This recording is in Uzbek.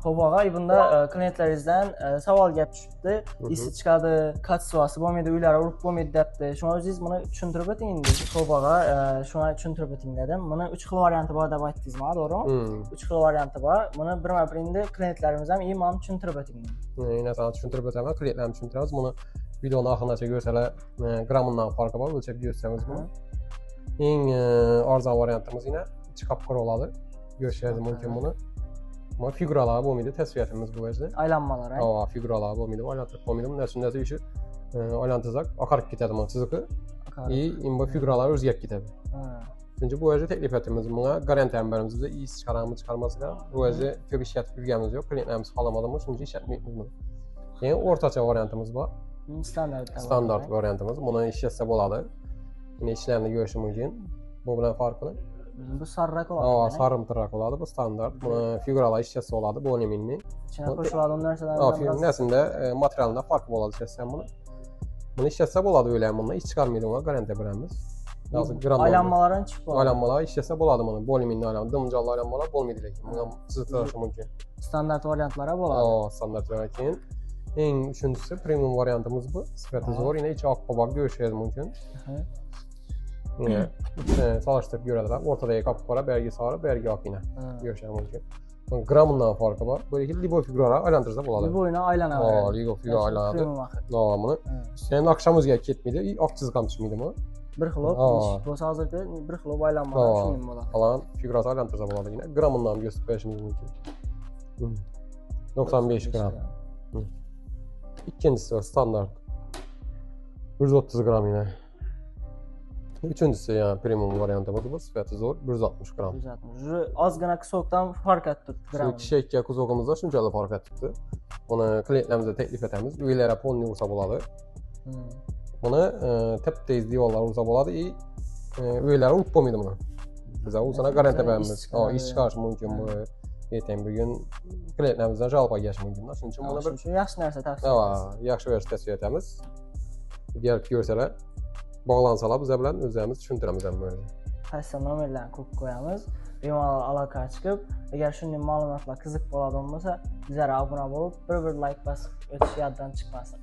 Xo'p, og'a, bunda klientlaringizdan savol gap tushibdi. Isi chiqadi, качество si bo'lmaydi, uylari urib bo'lmaydi debdi. Shuni o'zingiz buni tushuntirib o'ting endi. Xo'p, og'a, shuni tushuntirib o'ting dedim. Buni 3 xil varianti bor deb aytdingiz, to'g'rimi? 3 xil varianti bor. Buni birma-bir endi klientlarimiz ham imom tushuntirib o'ting. Narsani tushuntirib o'taman, klientlarni tushuntiramiz. Buni videoni oxirigacha ko'rsalar, gramından farqi bor, o'lchab ko'rsamiz buni. Eng arzon variantimiz yine ichi qop-qora bo'ladi. Ko'rishingiz mumkin buni. Ama figuralar bo'lmaydi, tasviyatimiz bu yerda. Aylanmalar, ha? Ha, figuralar bo'lmaydi, aylantirib bo'lmaydi. Bundan shunday ishi aylantirsak, oqarib ketadi mana chiziqi. И bu figuralar o'zgarib ketadi. Chunki bu yerda taklif etamiz. Bunga garantiya ham beramiz. Biz is chiqaramiz, chiqarmasak, bu yerda ko'p ishlatib yurganimiz yo'q. Klientlarimiz xohlamadimi, shuning uchun ishlatmaymiz buni. Keyin o'rtacha variantimiz bor. Standart. Standart variantimiz. Buni ishlatsa bo'ladi. Buni ishlarini ko'rish mumkin. Bu bilan farqini. Bu sarrak bo'ladi. Ha, sarimtiroq bo'ladi. Bu standart. Buni figuralar ishlatsa bo'ladi, bu minni. Ichine qo'shiladi un narsalar. Ha, narsasida materialida farq bo'ladi ishlatsa buni. Buni ishlatsa bo'ladi o'ylayman buni. Ish chiqarmaydi, unga garantiya beramiz. Hozir gram aylanmalarni chiqib bo'ladi. Aylanmalar ishlatsa bo'ladi buni. Bo'liminni aylanma, dimjonli aylanmalar bo'lmaydi lekin. Buni chiziqtirish mumkin. Standart variantlar bo'ladi. Ha, standart variant. Keyin eng uchinchisi premium variantimiz bu. Sifati zo'r, yine ichi oq qobaq ko'rishingiz mumkin. Yine solishtirib ko'radilar. O'rtadagi qop-qora, bergi sariq, bergi oq yine ko'rishingiz mumkin. Gramından farqi bor. Bu ikki libo figuralar aylantirsa bo'ladi. Liboyni aylanadi. Ha, libo figura aylanadi. Ha, buni üstüne naqsham o'zgarib ketmaydi, oq chiziq ham tushmaydi bu. Bir xil bo'lsa hozirgi bir xil aylanmalar shunday bo'ladi. Falan figurasi aylantirsa bo'ladi yine. Gramından ham ko'rsatib qo'yishimiz mumkin. 95 gram. Ikkinchisi standart. 130 gram yine. Üçüncüsü yani premium variantı bu, sifati zo'r, 160 gram. 160. Ozgina kusokdan farq etdi. Shu kishakka kusog'imizda shunchalik farq etibdi. Buni klientlarimizga taklif etamiz. Uylarga polni ursa bo'ladi. Buni tep-tez devorlar ursa bo'ladi и uylarga urib bo'lmaydi buni. Biz u sana garantiya beramiz. Ha, ish chiqarish mumkin bu. Ertaga bugun klientlarimizdan жалоба kelishi mumkin. Shuning uchun buni bir yaxshi narsa tavsiya etamiz. Ha, yaxshi narsa tavsiya etamiz. Kelib ko'rsalar, bog'lansalar biz bilan o'zimiz tushuntiramiz ham buni. Pastda nomerlarni qo'yib qo'yamiz. Bemalol aloqaga chiqib, agar shunday ma'lumotlar qiziq bo'ladigan bo'lsa, bizlarga obuna bo'lib, bir like bosib o'tish yoddan chiqmasin.